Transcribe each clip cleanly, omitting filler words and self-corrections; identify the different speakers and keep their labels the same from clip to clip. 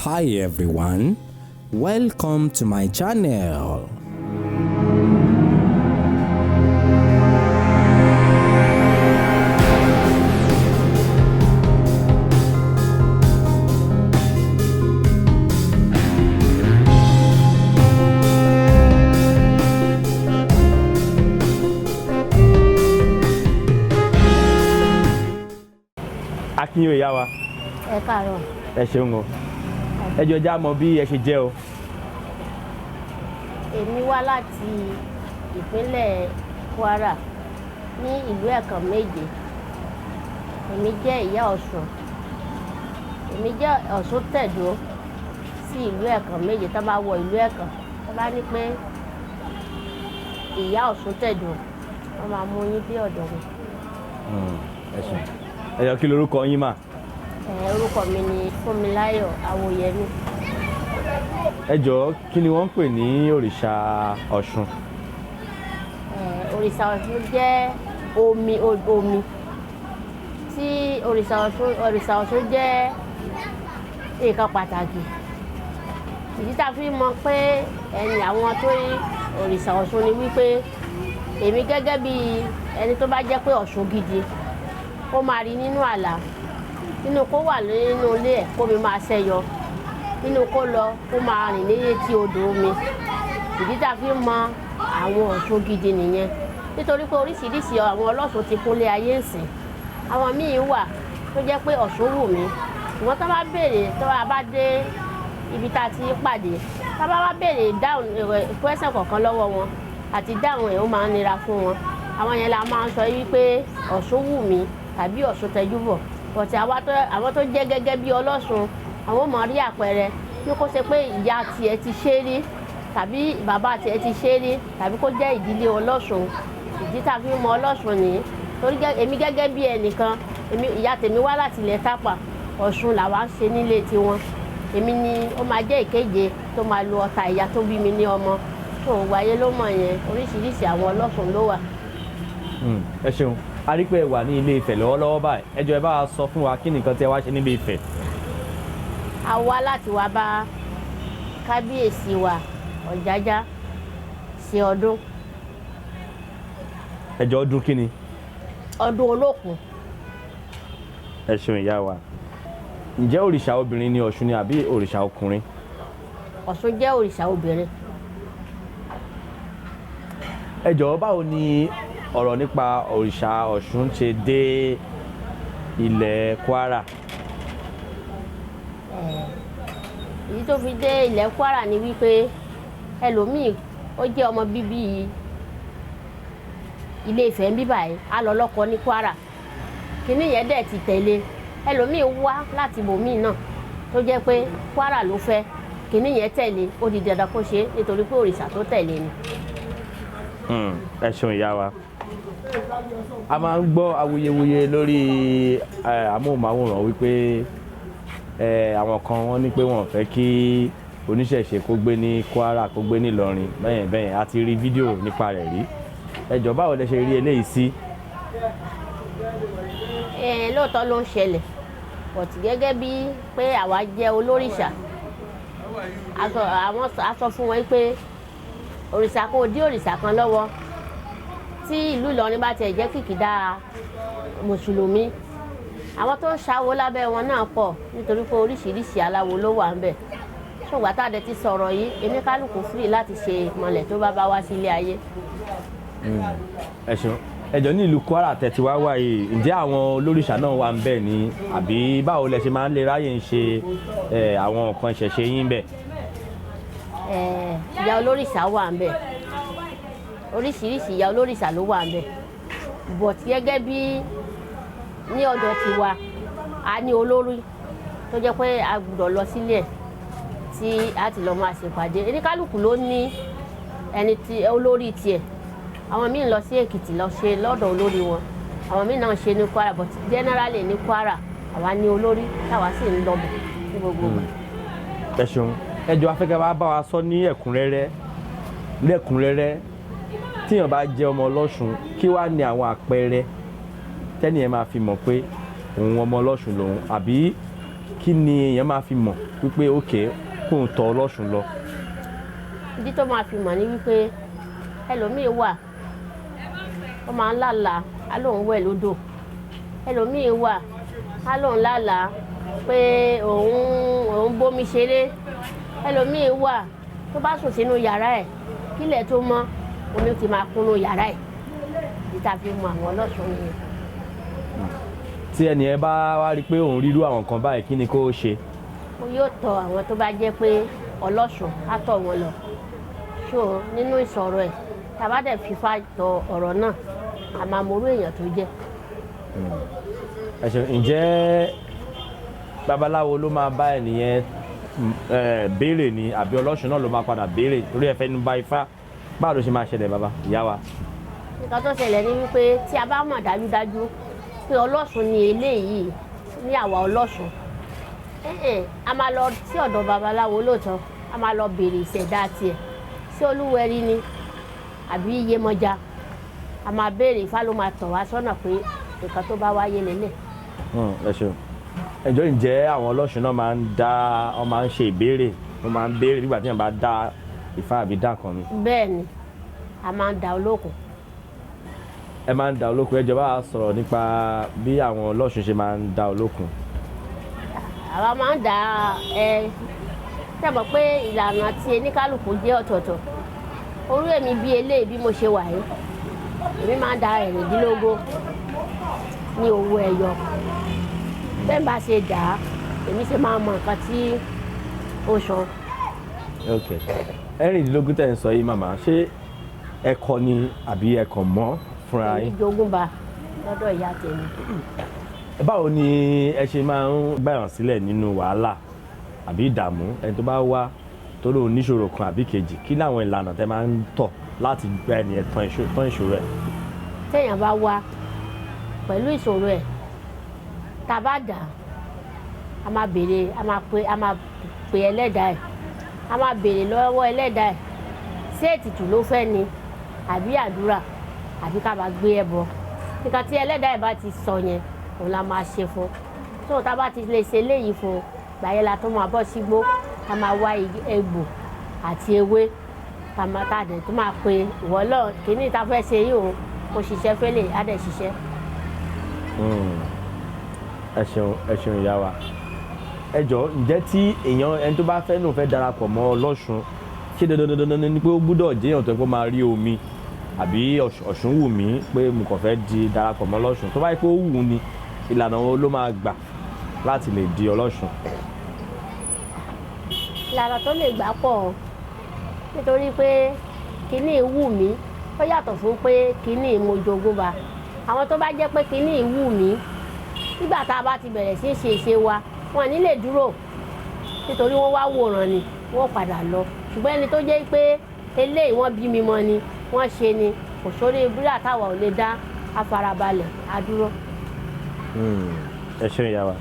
Speaker 1: Hi everyone, welcome to my channel.
Speaker 2: Akínyìn ìyá wa.
Speaker 3: Ẹ káàárọ̀.
Speaker 2: Ẹ ṣeun o. Ẹ jọ̀ọ́, já mọ̀ bí ẹ ṣe jẹ́ o.
Speaker 3: Èmi wá láti ìpínlẹ̀ Kwara ní ìlú Ẹ̀kàn Méje. Èmi jẹ́ ìyá Ọ̀ṣun. Èmi jẹ́ Ọ̀ṣun tẹ̀dó sí ìlú Ẹ̀kàn Méje. Tó bá wọ ìlú Ẹ̀kàn, tó bá ní pé ìyá Ọ̀ṣun tẹ̀dó, wọ́n máa mú yín dé ọ̀dọ̀ mi.
Speaker 2: Ẹ ṣeun. Ẹ jọ̀ọ́, kí lorúkọ yín mà?
Speaker 3: Orúkọ mi ni Fúnmiláyọ̀ Awóyẹmí.
Speaker 2: Ẹ jọ̀ọ́, kí ni wọ́n ń pè ní òrìṣà Ọ̀ṣun?
Speaker 3: Òrìṣà Ọ̀ṣun jẹ́ omi. Omi tí òrìṣà Ọ̀ṣun, òrìṣà Ọ̀ṣun jẹ́ nǹkan pàtàkì. Ìdí tá a fi mọ̀ pé ẹni àwọn tó rí òrìṣà Ọ̀ṣun ni wípé èmi gẹ́gẹ́ bí ẹni tó bá jẹ́ pé Ọ̀ṣun gidi, ó máa rí nínú àlá, nínú kó wà nínú ilé ẹ̀, kó mi máa ṣẹ́yọ, nínú kó lọ kó máa rìn ní etí odò omi. Ìdí tá a fi mọ̀ àwọn Ọ̀ṣun gidi nìyẹn, nítorí pé oríṣiríṣi àwọn ọlọ́ṣun ti kúnlé ayé ìsìn. Àwọn míì wà tó jẹ́ pé Ọ̀ṣun wù mí, ṣùgbọ́n tó bá béèrè, tó bá dé ibi tá a ti pàdé, tá a bá wá béèrè dáhùn question kọ̀ọ̀kan lọ́wọ́ wọn, àti dáhùn ẹ̀ ó máa ń nira fún wọn. Àwọn yẹn la máa ń sọ wípé Ọ̀ṣun wù mí tàbí Ọ̀ṣun tẹjúbọ̀. But àwọn tó jẹ́ gẹ́gẹ́ bí ọlọ́ṣun, àwọn ò mọ̀ rí àpẹẹrẹ ní kó ṣe pé ìyá tiẹ̀ ti ṣe rí, tàbí bàbá tiẹ̀ ti ṣe rí, tàbí kó jẹ́ ìdílé ọlọ́ṣun. Ìdí tá a fi mọ ọlọ́ṣun nìyí. Torí èmi gẹ́gẹ́ bí ẹnìkan, èmi, ìyá tèmi wá láti ilẹ̀ Tápà. Ọ̀ṣun làwa ń ṣe nílé tiwọn. Èmi ni ó máa jẹ́ ìkeje tó máa lo ọta ìyá tó bí mi ní ọmọ tó wáyé ló mọ̀ yẹn. Oríṣiríṣi àwọn ọlọ́ṣun ló wà.
Speaker 2: Ẹ ṣeun. A rí pé ẹ wà ní Ilé Ifẹ̀ lọ́wọ́lọ́wọ́ báyìí. Ẹ jọ̀ọ́, ẹ bá wa sọ fún wa kí nìkan tí ẹ wá ṣe nílé Ifẹ̀.
Speaker 3: A wá láti wá bá kábíyèsí wa Ọ̀jájá ṣe ọdún.
Speaker 2: Ẹ jọ̀ọ́, ọdún kí ni?
Speaker 3: Ọdún Olókun.
Speaker 2: Ẹ ṣeun, ìyá wa. Ǹjẹ́ òrìṣà obìnrin ni Ọ̀ṣun ni àbí òrìṣà ọkùnrin?
Speaker 3: Ọ̀ṣun jẹ́ òrìṣà obìnrin.
Speaker 2: Ẹ jọ̀ọ́, báwo ni ọ̀rọ̀ nípa òrìṣà Ọ̀ṣun ṣe dé ilẹ̀ Kwara?
Speaker 3: Èyí tó fi dé ilẹ̀ Kwara ni wípé ẹlòmíì ó jẹ́ ọmọ bíbí Ilé Ifẹ̀ ń bí báyìí, á lọ lọ́kọ ní Kwara, kínní yẹn dẹ̀ ti tẹ̀lé. Ẹlòmíì wá láti ibòmíì náà tó jẹ́ pé Kwara ló fẹ́, kínní yẹn tẹ̀lé. Ó di dandan kó ṣe é, nítorí pé òrìṣà tó tẹ̀lé ni.
Speaker 2: Ẹ ṣeun, ìyá wa. A máa ń gbọ́ awuyewuye lórí amóhùnmáwòrán wípé àwọn kan, wọ́n ní pé wọ́n fẹ́ kí oníṣẹ̀ṣe kó gbé ní Kwara, kó gbé ní Ìlọrin, bẹ́yẹn bẹ́yẹn. A ti rí fídíò nípa rẹ̀ rí. Ẹ jọ̀ọ́, báwo lẹ ṣe rí eléyìí sí?
Speaker 3: Lóòótọ́ ló ń ṣẹlẹ̀, but gẹ́gẹ́ bí pé àwa jẹ́ olórìṣà, àwọn a sọ fún wọn pé òrìṣà kan ò dí òrìṣà kan lọ́wọ́. Tí ìlú Ìlọrin bá tiẹ̀ jẹ́ kìkìdá mùsùlùmí, àwọn tó ń ṣàwo lábẹ́ wọn náà pọ̀, nítorí pé oríṣiríṣi aláwo ló wà ń bẹ̀. Ṣùgbọ́n tá a dẹ̀ ti sọ̀rọ̀ yìí, oníkálukú free láti ṣe ìmọ̀lẹ̀ tó bá bá wá sílé ayé.
Speaker 2: Ẹ ṣeun. Ẹ jọ̀ọ́, ní ìlú Kwara tẹ̀tí wá wá yìí, ǹjẹ́ àwọn olórìṣà náà wà ń bẹ̀ ni, àbí báwo lẹ ṣe máa ń lè ráyè ń ṣe àwọn nǹkan ìṣẹ̀ṣe yín bẹ̀?
Speaker 3: Ìyá olórìṣà wà ń bẹ̀. Oríṣiríṣi ìyá olórìṣà ló wà ń bẹ̀, but gẹ́gẹ́ bí ní ọ̀dọ̀ tiwa, a ní olórí tó jẹ́ pé a gbọ́dọ̀ lọ sílé ẹ̀ tí a ti lọ máa ṣèpàdé. Oníkálukú ló ní ẹni tí olórí tiẹ̀. Àwọn míì lọ sí Èkìtì lọ ṣe lọ́dọ̀ olórí wọn, àwọn míì náà ṣe ní Kwara, but generally ní Kwara, àwa ní olórí táwa sì ń lọ bẹ̀ ní gbogbo ìgbà.
Speaker 2: Ẹ ṣeun. Ẹ jọ̀ọ́, afẹ́kẹ́ bá bá wa sọ ní ẹ̀kúnrẹ́rẹ́ lẹ́kúnrẹ́rẹ́, tíyàn bá jẹ́ ọmọ ọlọ́ṣun, kí wàá ní àwọn àpẹẹrẹ tẹ́nìyẹn máa fi mọ̀ pé òun ọmọ ọlọ́ṣun lòun, àbí kí Kí ni èèyàn máa fi mọ̀ wípé ok, kóun tọ̀ ọlọ́ṣun lọ?
Speaker 3: Ìdí tó máa fi mọ̀ ni wípé ẹlòmíì wà, ó máa ń lálàá, á lóun wẹ̀ lódò. Ẹlòmíì wà, á lóun lálàá pé òun bómi ṣeré. Ẹlòmíì wà, tó bá sùn sínú yàrá ẹ̀, kílẹ̀ tó mọ́, omi ti máa kúnnú yàrá ẹ̀. Ìdí tá a fi mọ àwọn ọlọ́ṣun nìyẹn.
Speaker 2: Tí ẹnì yẹn bá wá rí i pé òun rírú àwọn nǹkan báyìí, kí ni kó ṣe?
Speaker 3: Ó yóò tọ̀ àwọn tó bá jẹ́ pé ọlọ́ṣun, á tọ̀ wọn lọ. So nínú ìsọ̀rọ̀ ẹ̀, tá a bá dẹ̀ fífa tọ ọ̀rọ̀ náà, a máa mọ orú èèyàn tó jẹ́.
Speaker 2: Ẹ ṣeun. Ǹjẹ́ babaláwo ló máa bá ẹnìyẹn béèrè ni, àbí ọlọ́ṣun náà ló máa padà béèrè torí ẹ fẹ́ nu ba ifá? Báwo ló ṣe máa ṣẹlẹ̀, bàbá ìyá wa?
Speaker 3: Nǹkan tó ṣẹlẹ̀ ni wípé tí a bá mọ̀ dájúdájú pé ọlọ́ṣun ni eléyìí ní àwa ọlọ́ṣun, ẹ̀hẹ̀n, a máa lọ sí ọ̀dọ̀ babaláwo lóòótọ́, a máa lọ béèrè ìṣẹ̀dá tiẹ̀, sí olúwẹ̀rí ni àbí iyemọja. A máa béèrè, ifá ló máa tọ̀ wá sọ́nà pé nǹkan tó bá wáyé lélẹ̀.
Speaker 2: Ẹ ṣeun. Ẹjọ́, ǹjẹ́ àwọn ọlọ́ṣun náà máa ń dá wọ́n máa ń ṣe ìbéèrè, wọ́n máa ń béèrè nígbà tí wọ́n bá dá ifá àbí dá nǹkan mi?
Speaker 3: Bẹ́ẹ̀ ni, a máa ń da olókun.
Speaker 2: Ẹ máa ń da olókun. Ẹ jọ̀ọ́, bá wa sọ̀rọ̀ nípa bí àwọn ọlọ́ṣun ṣe máa ń da olókun.
Speaker 3: Àwa máa ń dà ẹ tẹ̀mọ̀ pé ìlànà tí oníkálukú jẹ́ ọ̀tọ̀ọ̀tọ̀. Orú èmi bí eléyìí, bí mo ṣe wà yìí, èmi máa ń da 16 ní owó ẹyọ. Bẹ́ẹ̀ bá ṣe dà á, èmi ṣe máa mọ nǹkan tí ó sọ.
Speaker 2: Ok, 16 tẹ̀ ń sọ yìí, màmá, ṣé ẹ kọ́ ni àbí ẹ kàn mọ́ fúnra
Speaker 3: Èmi
Speaker 2: yín?
Speaker 3: jogún ba lọ́dọ̀ ìyá tèmi.
Speaker 2: Báwo ni ẹ ṣe máa ń gbàyàn sílẹ̀ nínú wàhálà àbí ìdààmú? Ẹni tó bá wá tó lóun níṣòro kan àbí kejì, kí láwọn ìlànà tẹ máa ń tọ̀ láti gba ẹni ẹ̀ tán ìṣòro ẹ̀?
Speaker 3: Téèyàn bá wá pẹ̀lú ìṣòro ẹ̀, tá a bá dà á, a máa béèrè, a máa pe ẹlẹ́dàá ẹ̀, a máa béèrè lọ́wọ́ ẹlẹ́dàá ẹ̀, ṣé ètùtù ló fẹ́ ni àbí àdúrà àbí ká bá gbé ẹbọ. Nǹkan tí ẹlẹ́dàá ẹ̀ bá ti sọ yẹn, òun la máa ṣe fún. Tó tá a bá ti lè ṣe léyìí fún, gbà yẹn la tó máa bọ́ sígbó, a máa wá egbò àti ewé, tá a máa tá a dẹ̀ tó máa pe ìwọ lọ kíní tá a fẹ́ ṣe yìí o, kò ṣiṣẹ́ fẹ́lẹ̀, á dẹ̀ ṣiṣẹ́.
Speaker 2: Ẹ ṣeun, ẹ ṣeun, ìyá wa. Ẹ jọ̀ọ́, ǹjẹ́ tí èèyàn, ẹni tó bá fẹ́ lòun fẹ́ darapọ̀ mọ́ ọlọ́ṣun, ṣé dandan dandan ni pé ó gbúdọ̀ jẹ́yàn tó yẹ kó máa rí omi, àbí Ọ̀ṣun wù mí pé mo kàn fẹ́ di darapọ̀ mọ́ ọlọ́ṣun? Tó bá yẹ pé ó wù ú ni, ìlànà wo ló máa gbà láti lè di ọlọ́ṣun?
Speaker 3: Ìlànà tó lè gbà pọ̀ o, nítorí pé kíní wù mí ó yàtọ̀ fún pé kíní mo jogún ba. Àwọn tó bá jẹ́ pé kíní wù mí, nígbà tá a bá ti bẹ̀rẹ̀ sí í ṣe ìṣe wa, wọn ní lè dúró, nítorí wọ́n wá wòran ni, wọ́n padà lọ. Ṣùgbọ́n ẹni tó jẹ́ pé eléyìí wọ́n bí mi mọ́ ni wọ́n ṣe ni, kò sórí búrà táwa ò lè dá, a farabalẹ̀, a dúró.
Speaker 2: Ẹ ṣeun, ìyá wa.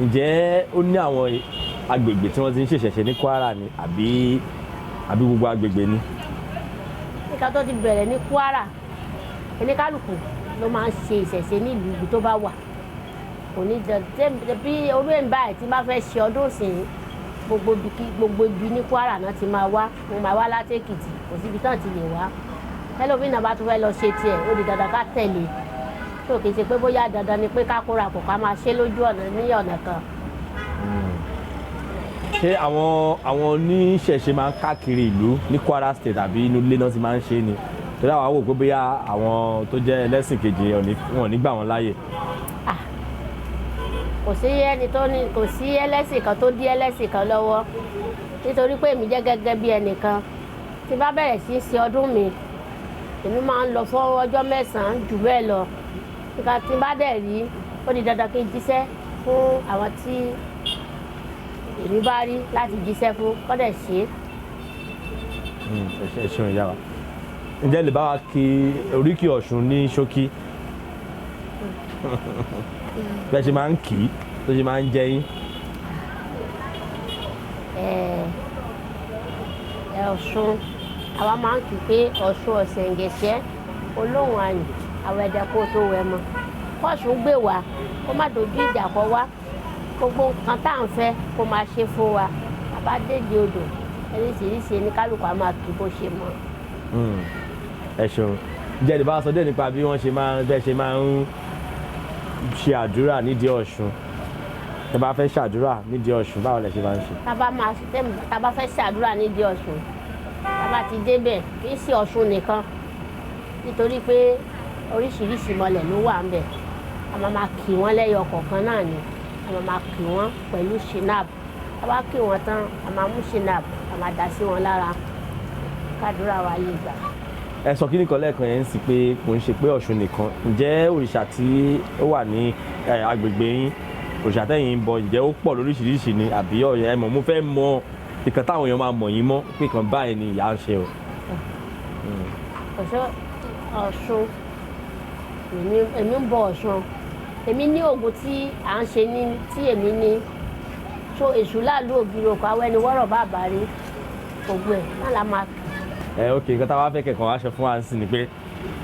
Speaker 2: Ǹjẹ́ ó ní àwọn agbègbè tí wọ́n ti ń ṣèṣẹ̀ṣe ní Kwara ni, àbí gbogbo agbègbè ni?
Speaker 3: Nǹkan tó ti bẹ̀rẹ̀ ní Kwara, oníkálukú ló máa ń ṣe ìṣẹ̀ṣe ní ìlú ibi tó bá wà. Kò ní bí orú ẹ̀ ń báyìí tí bá fẹ́ ṣe ọdún sìn, gbogbo ibi ní Kwara náà ti máa wá. Wọ́n máa wá láti Èkìtì, kò síbi tán ti lè wá. Ẹlòmíràn bá tún fẹ́ lọ ṣe tiẹ̀, ó di dandan ká tẹ̀lé tó. Kì í ṣe pé bóyá dandan ni pé ká kóra pọ̀ ká máa ṣe lójú ọ̀nà ní ọ̀nà kan.
Speaker 2: Ṣé àwọn oníṣẹ̀ṣe máa ń káàkiri ìlú ní Kwara State, àbí inú ilé náà ti máa ń ṣe ni? Torí àwọn wò pé bóyá àwọn tó jẹ́ ẹlẹ́sìn kejì wọn ò ní gbà wọ́n láàyè.
Speaker 3: Kò sí ẹni tó ní, kò sí ẹlẹ́sìn kan tó dí ẹlẹ́sìn kan lọ́wọ́, nítorí pé èmi jẹ́ gẹ́gẹ́ bí ẹnìkan, tí bá bẹ̀rẹ̀ sí í ṣe ọdún mi, èmi máa ń lọ fún ọjọ́ 9 jù bẹ́ẹ̀ lọ. Nǹkan tí bá dẹ̀ rí, ó di dandan kí n jíṣẹ́ fún àwọn tí èmi bá rí láti jíṣẹ́ fún, kọ́ dẹ̀ ṣe é.
Speaker 2: Ẹ ṣeun, ìyá wa. Ǹjẹ́ lè bá wa kí oríkì Ọ̀ṣun ní ṣókí, bẹ́ẹ̀ ṣe máa ń kì í, tó ṣe máa ń jẹ yín?
Speaker 3: Ẹ Ọ̀ṣun, àwa máa ń kí pé Ọ̀ṣun ọ̀sẹ̀ǹgẹ̀ṣẹ́, olóhùn ayùn, àwọn ẹ̀dẹ̀ kó tó wẹ̀ mọ́. Kọ́ṣun gbè wá, kó má dojú ìjà kọ wá, kó Gbogbo nǹkan tá à ń fẹ́ kó máa ṣe fún wa. A bá dédìí odò, oríṣiríṣi ní kálukú á máa kí bó ṣe mọ́.
Speaker 2: Ẹ ṣeun. Ǹjẹ́ ẹ bá sọ díẹ̀ nípa bí wọ́n ṣe máa ń bẹ́ẹ̀ ṣe máa ń ṣe àdúrà nídìí Ọ̀ṣun? Tẹ́ bá fẹ́ ṣàdúrà nídìí Ọ̀ṣun, báwo lẹ ṣe máa ń ṣe?
Speaker 3: Tá bá máa tá bá fẹ́ ṣàdúrà nídìí Ọ̀ṣun, tá bá ti débẹ̀, kì í ṣe Ọ̀ṣun nìkan, nítorí pé oríṣiríṣi mọlẹ̀ ló wà ń bẹ̀. A máa máa kì wọ́n lẹ́yọ kọ̀ọ̀kan náà ni. A máa máa kì wọ́n pẹ̀lú shinap. Tá bá kì wọ́n tán, a máa mú shinap, a máa dà sí wọn lára, kádúrà wa lè gbà.
Speaker 2: Ẹ sọ kí nìkan lẹ́ẹ̀kan yẹn ń sì pé kò ń ṣe pé Ọ̀ṣun nìkan. Ǹjẹ́ òrìṣà tí ó wà ní agbègbè yín, òrìṣà tẹ̀yìn ń bọ, ǹjẹ́ ó pọ̀ lóríṣiríṣi ni àbí ọ̀yẹ́? Ẹ mọ̀, mo fẹ́ mọ ìkan táwọn èèyàn máa mọ̀ yín mọ́ pé ìkan báyìí ni ìyá ń ṣe o.
Speaker 3: Ọ̀ṣun, Ọ̀ṣun, èmi ń bọ Ọ̀ṣun. Èmi ní oògùn tí à ń ṣe ní tí èmi ní so èṣù láàlú ògiri òkú awẹ́ni wọ́rọ̀ bàbá rí gbogbo ẹ̀ náà la máa kì.
Speaker 2: Ẹ ok, nǹkan táwa fẹ́ kẹ̀kọ́ wá ṣe fún wa sí ni pé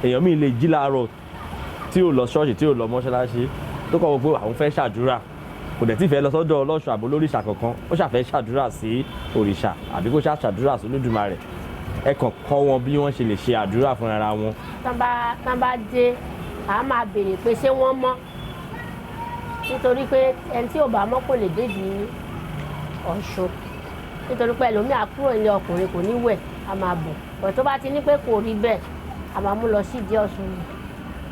Speaker 2: èèyàn míì lè jí láàárọ̀ tí ò lọ ṣọ́ọ̀ṣì, tí ò lọ mọ́ṣáláṣí, tó kọ̀ wọ́n pé àwọn fẹ́ ṣàdúrà, kò dẹ̀ tí fẹ́ lọ sọ́dọ̀ ọlọ́ṣun àbó lóríṣà kankan, ó ṣàfẹ́ ṣàdúrà sí òrìṣà àbí kó ṣàdúrà sí Olódùmarè. Ẹ kàn kọ́ wọn bí wọ́n ṣe lè ṣe àdúrà fúnra wọn.
Speaker 3: Tán bá dé, à á máa béèrè pé ṣé wọ́n mọ́, nítorí pé ẹni tí ò bá mọ́ kò lè dédìí Ọ̀ṣun, nítorí pé ẹlòmíà kúrò ní ọkùnrin kò ní wẹ̀, a máa bọ̀ bọ̀. Tó bá ti ní pé kò rí bẹ́ẹ̀, a máa mú lọ sídìí Ọ̀ṣun,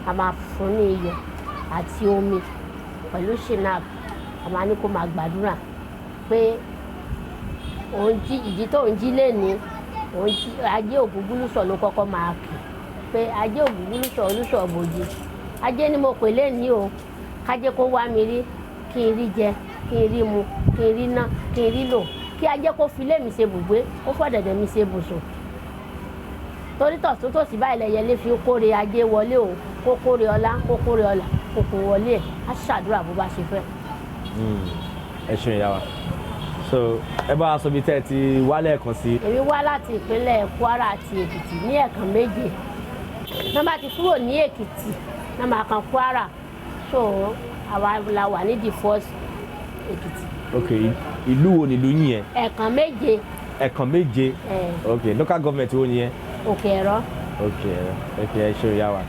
Speaker 3: a máa fún ní iyọ̀ àti omi pẹ̀lú shinap. A máa ní kó máa gbàdúrà pé òun jí, ìdí tó ń jí léni, òun jí, ajé ògúngúlùsọ̀ ló kọ́kọ́ máa kì pé ajé ògúngúlùsọ̀ olùsọ̀ bòjì, ajé ni mo pè léni o, kájé kó wá mi rí, kí n rí jẹ, kí n rí mu, kí n rí ná, kí n rí lò, kí ajé kó fi lé mi ṣe bùgbé, kó fọ̀dẹ̀dẹ̀ mi ṣe bùsùn, torí tọ̀tún tòsì báyìí lẹyẹlé fi kóre ajé wọlé o, kó kóre ọlá, kó kóre ọlà, kó kó wọlé ẹ̀. Á ṣàdúrà bó bá ṣe fẹ́.
Speaker 2: Ẹ ṣeun, ìyá wa. So ẹ bá wa sọ bí tẹ́ ẹ ti wálẹ̀ kan sí.
Speaker 3: Èmi wá láti ìpínlẹ̀ Kwara àti Èkìtì ní ẹ̀ẹ̀kan méje. Náà bá ti kúrò ní Èkìtì náà máa kan Kwara, so àwa la wà ní the first Èkìtì.
Speaker 2: Ok, ìlú wo nílùú yín yẹn?
Speaker 3: Ẹ̀ẹ̀kan méje.
Speaker 2: Ẹ̀kan méje.
Speaker 3: Ẹ̀.
Speaker 2: Ok, local government wo nìyẹn?
Speaker 3: Òkè Ẹ̀rọ.
Speaker 2: Ok, ẹ ṣeun, ìyá wa.